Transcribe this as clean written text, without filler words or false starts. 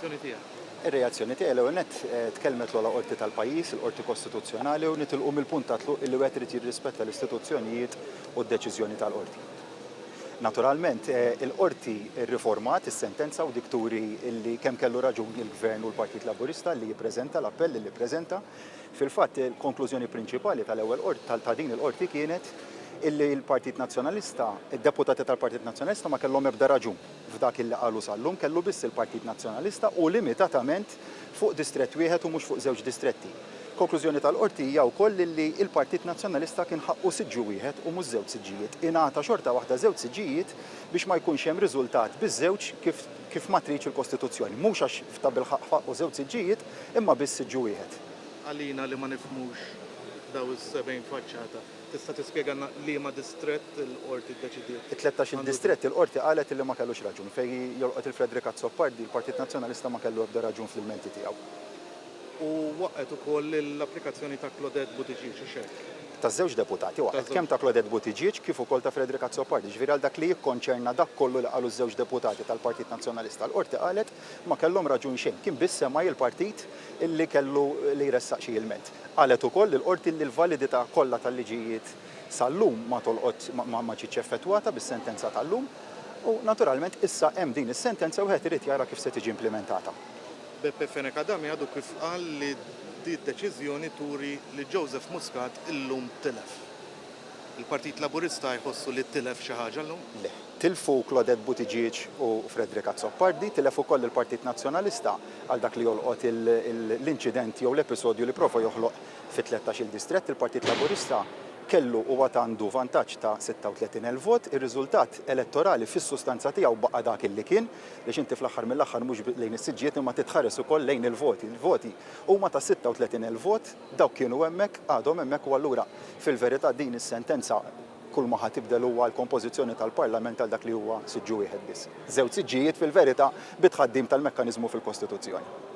Ir-reazzjoni tiegħek? Ir-reazzjoni tiegħi l-ewwel nett tkellmet l-ogħla qorti tal-pajjiż, il-Qorti Kostituzzjonali u nitilqu mill-punt ta' tluq illi wieħed irid jirrispetta l-istituzzjonijiet u d-deċiżjoni tal-Qorti. Naturalment, il-Qorti rriformat is-sentenza u dik turi illi kemm kellu raġun il-Gvern u l-Partit Laburista li jippreżenta l-appell illi ppreżenta. Fil-fatt, il-konklużjoni prinċipali tal-ewwel qorti, ta' din il-Qorti kienet illi l-Partit Nazzjonalista, id-deputati tal-Partit Nazzjonalista ma kellhom ebda raġun f'dak illi qalu sal-lum, kellu biss il-Partit Nazzjonalista u limitatament fuq distrett wieħed u mhux fuq żewġ distretti. Konklużjoni tal-Qorti hija wkoll illi l-Partit Nazzjonalista kien ħaqqu siġġu wieħed u mhux żewġ siġġijiet. Ingħata xorta waħda żewġ siġġijiet biex ma jkunx hemm riżultat biż-żewġ kif kif ma tridx il-Kostituzzjoni. Mhux għax tabilħaqq ħaqqu żewġ siġġijiet imma biss siġġu wieħed. Għalina li ma nifhmux daw is-70 faċċata, tista' tispjegalna liema distrett il-Qorti ddeċidiet It-tlettax-il għandu distrett il-Qorti qalet illi ma kellux raġun. Fejn jolqot il-Frederick Azzopardi, il-Partit Nazzjonalista ma kellu ebda raġun fl-ilmenti tiegħu. U waqgħet ukoll l-applikazzjoni ta' Claudette Buttigieg, hux hekk? Taż-żewġ deputati waqgħet, kemm ta' Claudette Buttigieg kif ukoll ta' Frederick Azzopardi. Jiġifieri għal dak li jikkonċerna dak kollu li qalu ż-żewġ deputati tal-Partit Nazzjonalista, l-Qorti qalet ma kellhom raġun xejn. Kien biss semmai l-partit li kellu li jressaq xi ilment. Qalet ukoll il-Qorti li l-validità kollha tal-liġijiet sal-lum ma tolqot ma ġietx effettwata bis-sentenza tal-lum u naturalment issa hemm din is-sentenza u wieħed irid jara kif se tiġi implimentata. Beppe Fenech Adami għadu kif qal li di d-deċiżjoni turi li Joseph Muscat illum tilef. Il-Partit Laburista jħossu li tilef xi ħaġa llum? Le. Tilfu Claudette Buttigieg u Frederick Azzopardi, tilef ukoll il-Partit Nazzjonalista għal dak li jolqot l-inċident jew l-episodju li prova joħloq fi tlettax-il distrett. Il-Partit Laburista kellu u għad għandu vantaġġ ta' 36,000 vot. Ir-riżultat elettorali fis-sustanza tiegħu baqa' dak li kien. Għax inti fl-aħħar mill-aħħar mhux lejn is-siġġijiet imma trid tħares ukoll lejn il-voti. Il-voti huma ta' 36,000 vot, dawk kienu hemmhekk, għadhom hemmhekk u allura fil-verità din is-sentenza kull ma ħa tibdel huwa l-kompożizzjoni tal-Parlament għal dak li huwa siġġu wieħed biss. Żewġ siġġijiet fil-verità bit-tħaddim tal-mekkaniżmu fil-Kostituzzjoni.